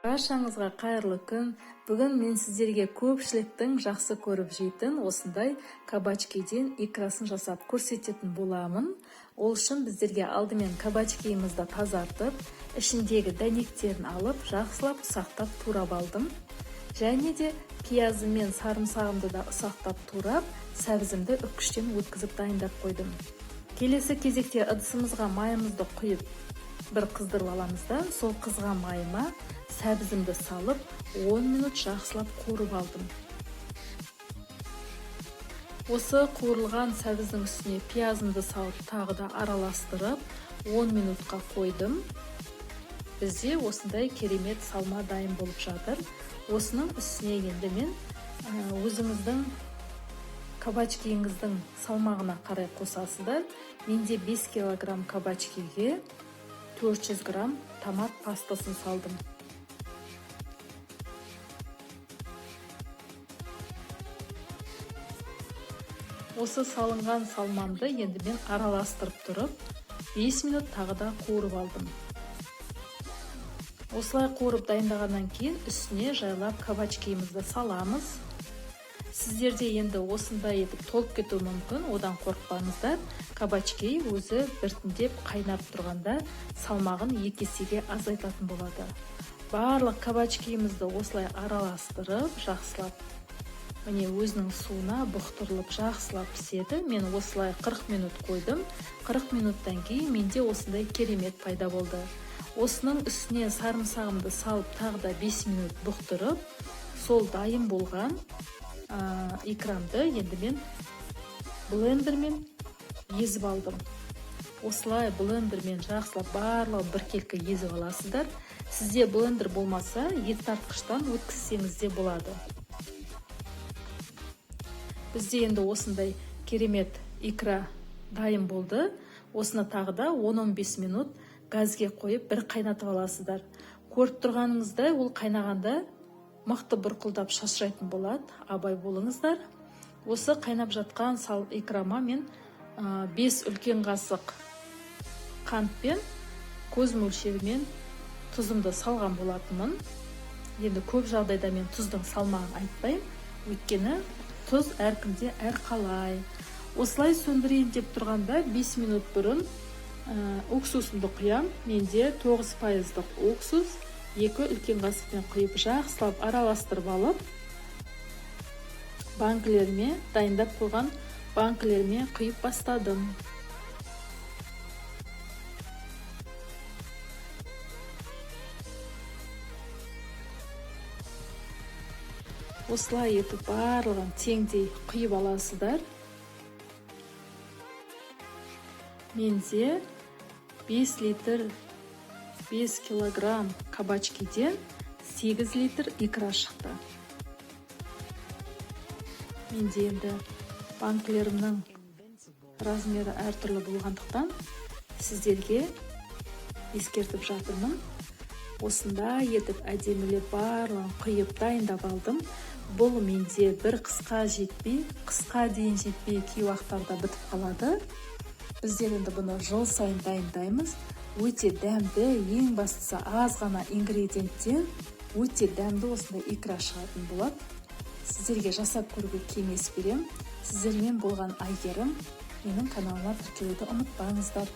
Баршаңызға қайырлы күн. Бүгін мен сіздерге көпшіліктің жақсы көріп жейтін осындай кабачкиден икрасын жасап көрсететін боламын. Ол үшін біздерге алдымен кабачкиімізді тазартып, ішіндегі дәнектерін алып, жақсылап ұсақтап турап алдым. Және де пиязы мен сарымсағымды да ұсақтап турап, сәбізімді үккіштен өткізіп дайындап қойдым. Келесі кезекте ыдысымызға майымызды құйып, бір қыздырып аламыз да, сол қызған майыма сәбізімді салып, 10 минут жақсылап қуырып алдым. Осы қуырылған сәбіздің үстіне пиязымды салып, тағы да араластырып, 10 минутқа қойдым. Бізде осындай керемет салма дайын болып жатыр. Осының үстіне енді мен өзіңіздің кабачкиіңіздің салмағына қарай қосасыздар. Менде 5 килограмм кабачкиге 400 грамм томат пастасын салдым. Осы салынған салмамды енді мен араластырып тұрып, 5 минут тағы да қуырып алдым. Осылай қуырып дайындағаннан кейін үстіне жайлап кабачкиімізді саламыз. Сіздерде енді осындай етіп толып кетуі мүмкін, одан қорықпаңыздар. Кабачки өзі біртіндеп қайнап тұрғанда салмағын 2 есеге азайтатын болады. Барлық кабачкиімізді осылай араластырып, жақсылап міне өзінің суына бұқтырылып жақсылап піседі. Мен осылай 40 минут қойдым. 40 минуттан кейін менде осындай керемет пайда болды. Осының үстіне сарымсағымды салып, тағы да 5 минут бұқтырып, сол дайын болған икрамды енді мен блендермен езіп алдым. Осылай блендермен жақсылап барлығын біркелкі езіп аласыздар. Сізде блендер болмаса, ет тартқыштан өткізсеңіз де болады. Бізде енді осындай керемет икра дайын болды. Осыны тағы да 10-15 минут газге қойып бір қайнатып аласыздар. Көріп тұрғаныңыздай, ол қайнағанда мықты бұрқылдап шашырайтын болады. Абай болыңыздар. Осы қайнап жатқан сал икрама мен 5 үлкен қасық қант пен көз мөлшерімен тұзымды салған болатынмын. Енді көп жағдайда мен тұздың салмағын айтпаймын, өйткені тұз әркімде әрқалай. Осылай сөндірейін деп тұрғанда 5 минут бұрын уксусымды құям. Менде 9%-лық уксус, 2 үлкен қасықпен құйып, жақсылап араластырып алып, банкілеріме, дайындап қойған банкілеріме құйып бастадым. Осылай етіп барлығын теңдей құйып аласыздар. Менде 5 литр 5 килограмм кабачкиден 8 литр икра шықты. Менде енді банкілерімнің размері әртүрлі болғандықтан сіздерге ескертіп жатырмын. Осындай етіп әдемілеп барлығын құйып дайындап алдым. Бұл менде бір қысқа жетпей, қысқа дейін жетпей кей уақыттарда бітіп қалады. Біздер енді бұны жыл сайын дайындаймыз. Өте дәмді, ең бастысы аз ғана ингредиенттен өте дәмді осындай икра шығатын болады. Сіздерге жасап көруге кеңес беремін. Сіздермен болған Әйгерім. Менің каналыма тіркелуді ұмытпаңыздар.